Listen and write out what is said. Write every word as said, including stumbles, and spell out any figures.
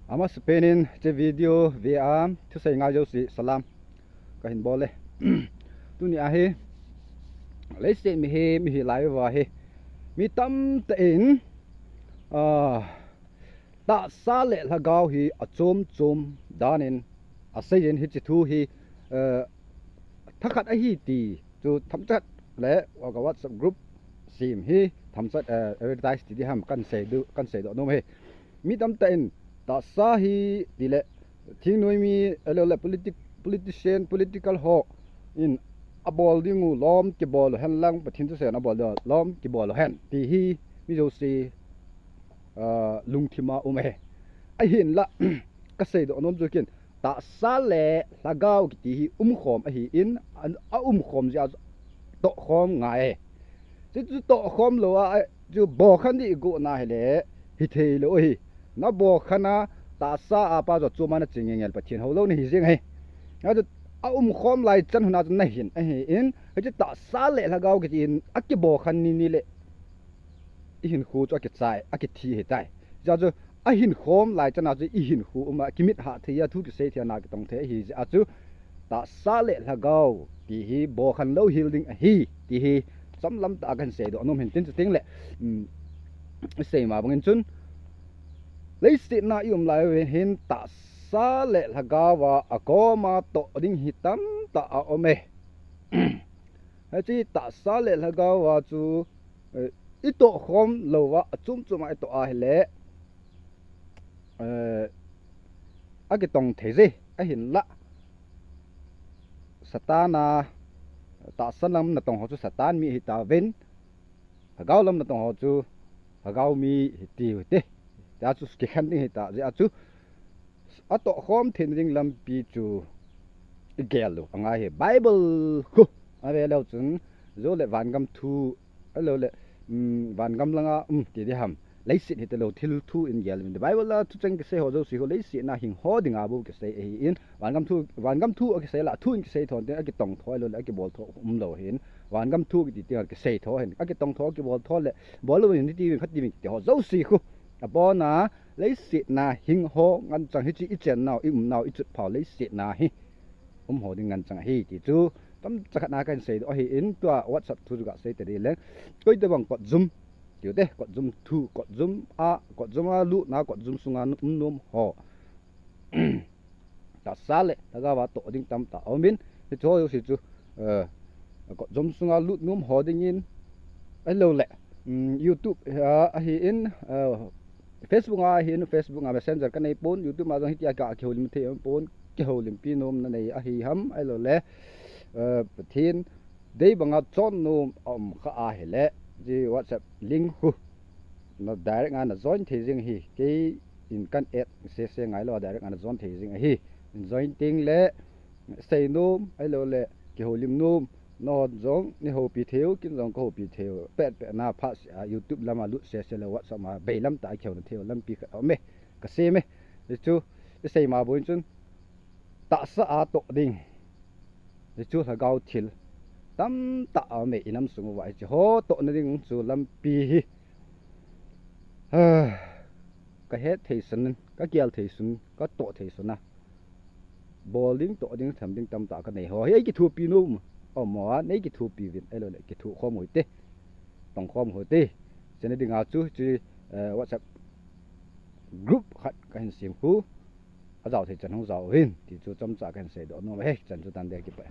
Amasapen in hiche video ve a thusei ngai jouse salam kahin bol e. Tuni a hi leiset mihem ihi lai uva hi mi tamtah in, ah, tahsa le lhagao hi achom chom dan in asei in hiche thu hi, eh, thakhat ahi ti chu themcha le ka WhatsApp group sem hi themcha, eh, advertise ti ding ham kahin seidoh, kahin seidoh nom e. Mi tamtah in tahsa hi tile thingnoi mi, ahilou le politic-, politician, political ho in abol ding u lom kibol u hen lang, Pathen thusei in abol ding u lom kibol u hen ti hi mi jouse, ah, lungthim a um e. Ahinla kaseidoh nom chu ken tahsa le lhagao kiti hi umkhom ahin, a, aumkhom jeh a tohkhom ngai e. Chuchu tohkhom lou a, a, chu bolkhan ding igot na hile hithei lou ahi. Nabol khan a tahsa a pa chu achom a nache ngengel Pathen hou lou nahi jeng ahi. Achu aumkhom lai chan hun a chu nahin ahin, hiche tahsa le lhagao kiti in akibol khan ni ni le ihinkho chu akichai, akithi ahitai. Jeh a chu ahinkhom lai chan a chu ihinkho um a, kimit hah thei a, thu kisei thei a, na kitong thei ahi jeh a chu tahsa le lhagao ti hi bolkhan louhel ding ahi ti hi chomlam tah a kahin seidoh nom in tin, chuteng le, um, isei ma bang in chun leiset a ium lai uva hin tahsa le lhagao a akom a toh ding hi tamtah aum e. Hiche tahsa le lhagao a chu, eh, itohkhom lou a, achom chom a itoh a hile, eh, akitong thei jeh ahinla Satan a, tahsa lam natong ho chu Satan mi hitauvin, lhagao lam natong ho chu lhagao mi hitiu hite. Tia chu kikhen ding hita jeh a chu atohkhom theina ding lampi chu igel u angai ahi. Bible khu ave leu chun, jou le vangam thu, ahilou le, um, vangam langa, um, ti ding ham, leiset hita lou thil thu in gel uvin. Bible a thucheng kisei ho jouse khu leiset a hing ho dinga bou kisei ahin, vangam thu, vangam thu akisei la, thu in kisei tho in tin, akitong tho ahilou le akibol tho umlou ahin. Vangam thu kiti teng a kisei tho ahin, akitong tho, akibol tho le bol lou ahin, hiti uvin, khati uvin kiti ho jouse khu abon a leiset a hing ho nganchang, hiche ichen nau, ium nau, ichut phau leiset a hi um ho ding nganchang ahi ti chu chomcha khat na kahin seidoh ahin, tua WhatsApp thu chu gasei ta ding le. Koi tabang kotjum tiu te, kotjum thu, kotjum a, kotjum a lutna, kotjum sunga um nom ho tahsa le lhagao a toh ding tamtah aum in, hiche ho jouse chu, eh, kotjum sunga lut nom ho dingin, ahilou le, um, YouTube a ahin, eh, Facebook a ahin, Facebook a Messenger kanei pon, YouTube a jong hitia kakihoulim thei pon, kihoulimpi nomna nei ahi ham, ahilou le, eh, Pathen dei banga chon nom aum kha ahile, hiche WhatsApp link khu na direct a na join thei jeng ahi. Kei in kan add sese ngai lou, direct a na join thei jeng ahi. Join teng le sei nom, ahilou le kihoulim nom, nahon jong nei houpi thei u, ken jong kahoupi thei u. Pet pet na phat seh a YouTube lam a lut sese le WhatsApp a beilam tah a kihouna thei u lampi khat aum e, kasei e. Hichu isei ma bou in chun tahsa a toh ding, hichu lhagao thil tamtah aum e, inam sung uva. Hiche ho tohna ding chu lampi hi kahet thei sun, kagel thei sun, katoh thei sun a, bol ding, toh ding, tham ding tamtah kanei ho hi eikithopi nom aum a, neikithopi uvin, ahilou le kithokhom u hite, tongkhom u hite. Chena dinga chu hiche, eh, WhatsApp group khat kahin sem khu, ajao thei chan hung jao uvin ti chu chomcha kahin seidoh nom e. Chan chu tante, kipah e.